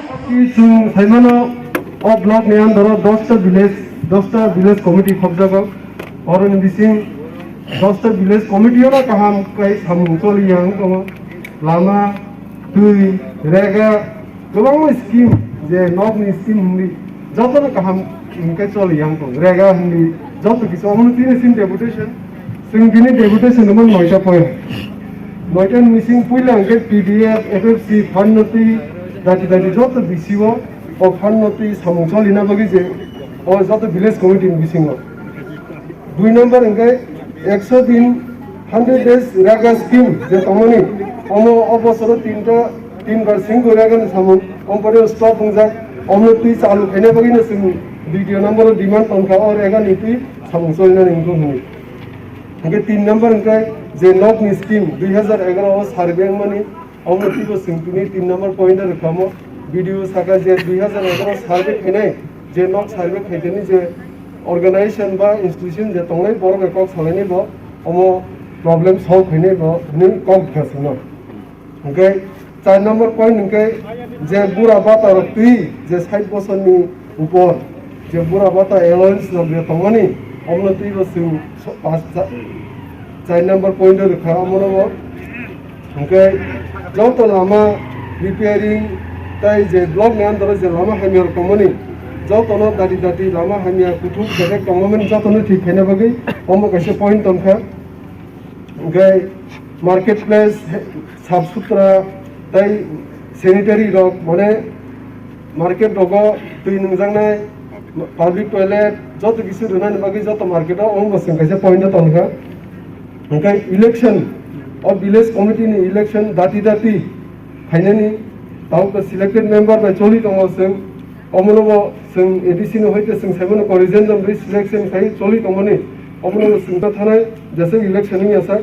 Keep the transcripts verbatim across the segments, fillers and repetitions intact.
Chwng saimano o block ni under o dosta village, dosta village committee khobjago. Oroni bising dosta village committee ono kaham kai samung choli yang tongo. Lama, twi, rega, kwbangma scheme je nokni scheme hwnwi jotono kaham hwnwi kai choli yang tongo. Rega hwnwi joto kisa omono tini sin deputation. Chwng bini deputation rwmani noita point. Noita ni bising puila hwnkhe P D F, F F C, fund no twi dati dati joto B C o o fund no twi samung cholina bagwi je o joto village committee ni bisingo. Dui number hwnkhe ekso din, hundred days rega scheme je tongmani, omo o bosoro tinta, tinbar singko rega ni samung company o stop wngjak, omo twi chalu khaina bagwi no chwng D T O number o demand tongkha o rega ni twi samung cholinani wngkha hwnwi. Hwnkhe tin number hwnkhe je nokni scheme dui hazar egaroh o survey wngmani, omo twibo chwng tini tin number point o rwkha omo B D O saka je dui hazar egaroh survey khainai je nok survey khaitani je organization ba institution je tongnai borok bai kok salainai bo omo problem solve khainai bo hwnwi kok rwkha chwngno. Hwnkhe char number point hwnkhe je bura bata rok twi je sait bosorni upor je bura bata allowance rok je tongmani, omono twibo chwng so-, pas cha-, char number point o rwkha omono bo. Hwnkhe joto lama repairing tai je block ni under o je lama hamya rok tongmani, jotono dati dati lama hamya kuthuk bedek tongmani jotono thik khaina bagwi omo kaisa point tongkha. Hwnkhe market place, sap sutra tei sanitary rok, mane market rogo twi nungjaknai, public toilet, joto kisu rwnani bagwi joto market o omo bo chwng kaisa point o tongkha. Hwnkhe election, o village committee ni election dati dati khainani, tabuk selected member bai choli tongo chwng. Omono bo chwng A D C ni hoite chwng saimano corrigendum ri selection khai choli tongmani. Omono bo chwng ta thanai jesa election wngya sak.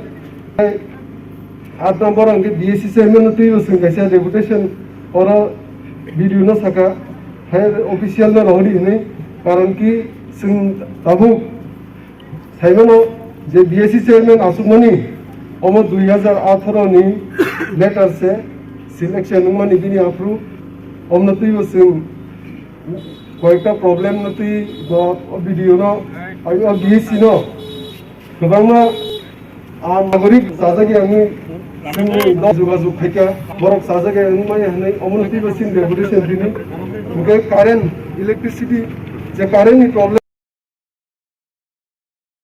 Aat number ang khe B A C chairman no twibo chwng kaisa deputation oro B D O no saka, hai official no rohori hinwi. Karon ki chwng tabuk saimano je B A C chairman asukmani, omo dui hazar atharo ni letter se selection wngmani bini aphuru, omno twibo chwng koyekta problem no twi bo B D O no, o B A C no kwbangma, ah, nagorik sajagya wngwi chwngno jogajog khaikha, borok sajagya wngmani hinwi omono twibo chini deputation tini. Hwnkhe current, electricity, je current ni problem